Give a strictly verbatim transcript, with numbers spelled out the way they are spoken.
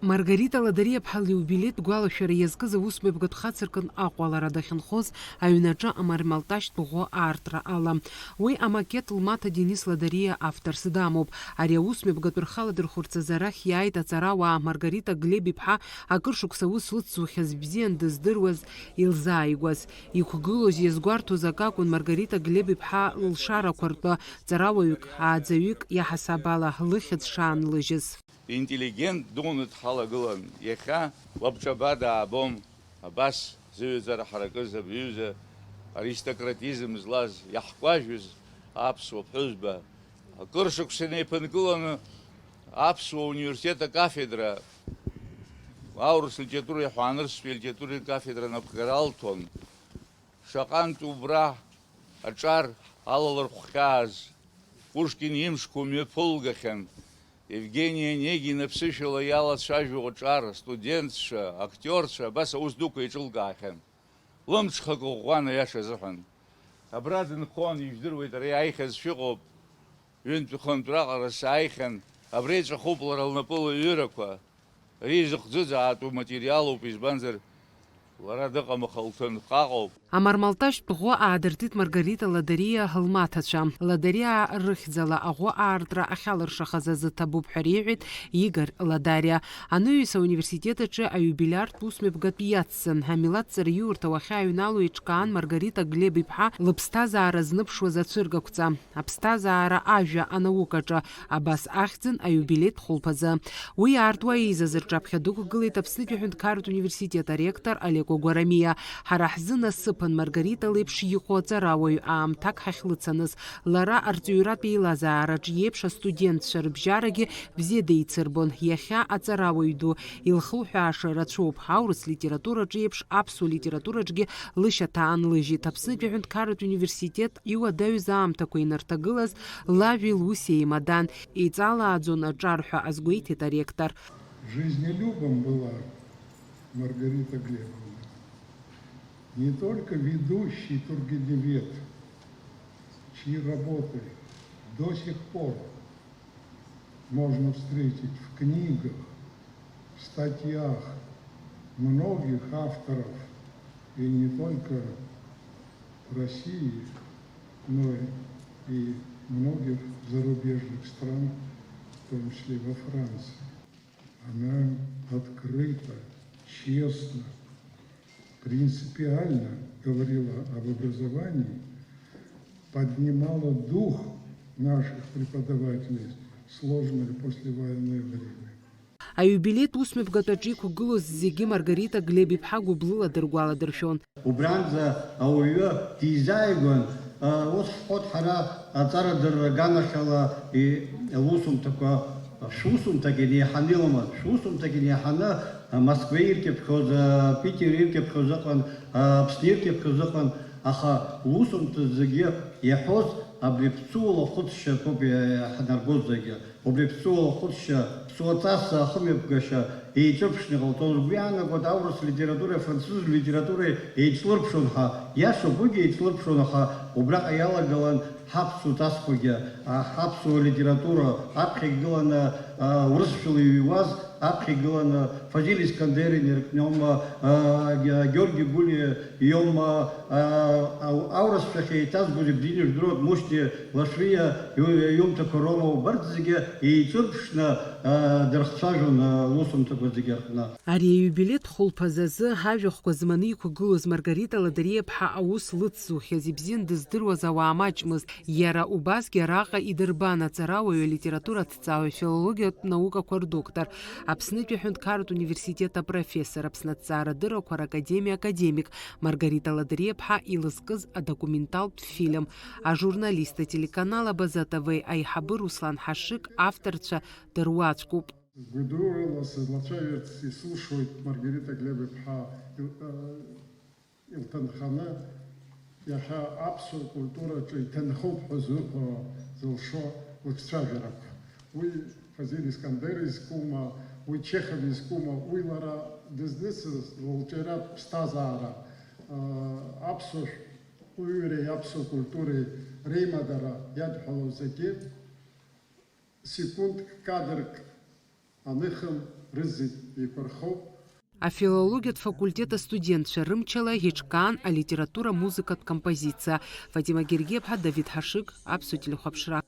Маргарита Ладариа-ԥҳа лиубилеитә гәалашәара иазкыз аусмҩаԥгатә хацыркын Аҟәа лара дахьынхоз аҩнаҿы амармалташьтә ӷәы аартра ала. Уи амакет лмаҭа Денис Ладариа авторс дамоуп. Ари аусмҩаԥгатә рхаладырхәырц азы арахь иааит аҵарауаа Маргарита Глеб-иԥҳа акыр шықәса аус лыцзухьаз бзиан дыздыруаз илзааигәаз. Иқәгылоз иазгәарҭоз акакәын Маргарита Глеб-иԥҳа лылшарақәа ртәы ҵарауаҩык, ааӡаҩык иаҳасаб ала лыхьӡ шаанлыжьыз. Интеллигент дуны дҳалагылан, иахьа лабҿаба даабом, абас зыҩаӡара ҳаракыз абри аҩыза аристократизм злаз, иаҳкәажәыз аԥсуа ԥҳәызба. Акыр шықәса инеиԥынкыланы аԥсуа университет акафедра, аурыс литературеи аҳәаанырцәтәи алитературеи акафедра анапхгара алҭон. Шаҟантә убра аҿар алалырхәхьааз, Пушкин имшқәа мҩаԥылгахьан, Евгени Онегин аԥсышәала иалацәажәо аҿар, астудентцәа, актиорцәа абас аус дуқәа еиҿылкаахьан. Лымҽхак ӷәӷәан аиаша азыҳәан. Абра дынхон, ижәдыруеит, ара иааихьаз шәыҟоуп. Ҩынтә-хынтә раҟара сааихьан, абра иҵәахуп лара лнапы лыҩрақәа. Ари изыхӡыӡаатәу материалуп, избанзар, лара дыҟам, аха лҭынхаҟоуп. Амармалташьтә ӷәы аадыртит Маргарита Ладариа лмаҭацәа. Ладариаа рыхьӡала аӷәы аартра ахьалыршахаз азы ҭабуп ҳәа реиҳәеит Игорь Ладариа. Анаҩс ауниверситет аҿы аиубилиартә усмҩаԥгатә иацын. Амилаҭҵара иурҭа уахьааҩнало еиҿкаан Маргарита Глеб-иԥҳа лыԥсҭазаара зныԥшуаз ацәыргақәҵа. Аԥсҭазаара ажәа анаукаҿы, абас ахьӡын аиубилеитә хәылԥазы. Уи аартуа еизаз рҿаԥхьа дықәгылеит Аԥснытәи аҳәынҭқарратә университет аректор Алеко Гәарамиа. Ҳара ҳзы насыԥын Маргарита леиԥш иҟоу аҵарауаҩ аамҭак ҳахьлыцаныз. Лара арҵаҩратә еилазаараҿ иеиԥш астудентцәа рыбжьарагьы бзиа деицырбон. Иахьа аҵарауаҩ ду, илхылҳәааша рацәоуп. Аурыс литератураҿ еиԥш аԥсуа литератураҿгьы лышьаҭа аанлыжьит. Аԥснытәи аҳәынҭқарратә университет иуадаҩыз аамҭақәа инарҭагылаз лажәеи луси еимадан, еиҵалааӡон аҿар ҳәа азгәеиҭеит аректор. Жизнелюбом была Маргарита Глебовна. Не только ведущий тургеневед, чьи работы до сих пор можно встретить в книгах, в статьях многих авторов, и не только в России, но и многих зарубежных стран, в том числе во Франции. Она открыто, честно, принципиально говорила об образовании, поднимала дух наших преподавателей в сложное послевоенное время. Аиубилеитә усмҩаԥгатәаҿы иқәгылоз зегьы Маргарита Глеб-иԥҳа гәыблыла дыргәаладыршәон. Убранӡа ауаҩы дизааигәан, а, ус ҳҳәоит ҳара, аҵарадырра аганахьала и-, лусумҭақәа, шәусумҭак инеиҳаны илымаз, шәусумҭак инеиҳаны, а, Москва иркьыԥхьоз, а, Питер иркьыԥхьоз ыҟан, а, Аԥсны иркьыԥхьоз ыҟан, аха лусумҭа зегьы иаҳәоз абри аԥсуала хәыцшьақәоуп иа-, иаҳнаргоз зегьы. Убри аԥсуала хәыцшьа, ԥсуаҵас ахымҩаԥгашьа еиҿырԥшны иҟалҵон. Сгәы иаанагоит, аурыс литературеи афранцыз литературеи еицлырԥшуан ҳәа. Иашоуп, уигьы еицлырԥшуан, аха убраҟа иалагалан ҳаԥсуа ҵасқәагьы, а, ҳаԥсуа литература аԥхьа игыланы, а, урысшәала иҩуаз, аԥхьа игыланы Фазиль Искандер инаркны иоума, а, Георги Гулиа иоума, а, ау-, аурысшәахь еиҭазгоз Евгений Ждрот, Мушьти Лашәриа иу-, иумҭақәа роума, убарҭ зегьы еиҿырԥшны, а, дырхцәажәон, а, лусумҭақәа зегьы рҟны. Ари аиубилеҭ хәылԥаз азы ажәахәқәа зманы иқәгылоз Маргарита Ладариа-ԥҳа аус лыцзухьаз ибзиан дыздыруаз ауаа маҷмызт. Иара убасгьы араҟа идырбан аҵарауаҩ, алитература аҭҵааҩ, афилологиатә наукақәа рдоктор, Аԥснытәи аҳәынҭқарратә университет апрофессор, Аԥсны аҭҵаарадыррақәа ракадемиа академик Маргарита Ладариа-ԥҳа илызкыз адокументалтә фильм, ажурналист, ателеканал Абаза Т В аиҳабы Руслан Ҳашыг, авторцәа дыруаӡәкуп. Гәыдурала сызлацәажәарц исылшоит Маргарита Глеб-иԥҳа ил-, э, илҭынханы, иахьа аԥсуа культураҿы иҭынхоуп ҳәа зыҳәо, зылшо лыҿцәажәарақәа. Уи Фазиль Искандер изкума, уи Чехов изкума, уи лара дызныцыз лылҿиаратә ԥсҭазаара, а, аԥсуа шәҟәыҩҩреи аԥсуа культуреи реимадара иадҳәалоу зегьы секундк, кадрк Аныхым рызегь еиқәырхоуп. Афилологиатә факультет астудентцәа рымчала еиҿкаан алитература музыкатә композициа. Фатима Гергиаԥҳа, Давид Ҳашыг, Аԥсуа телехәаԥшра.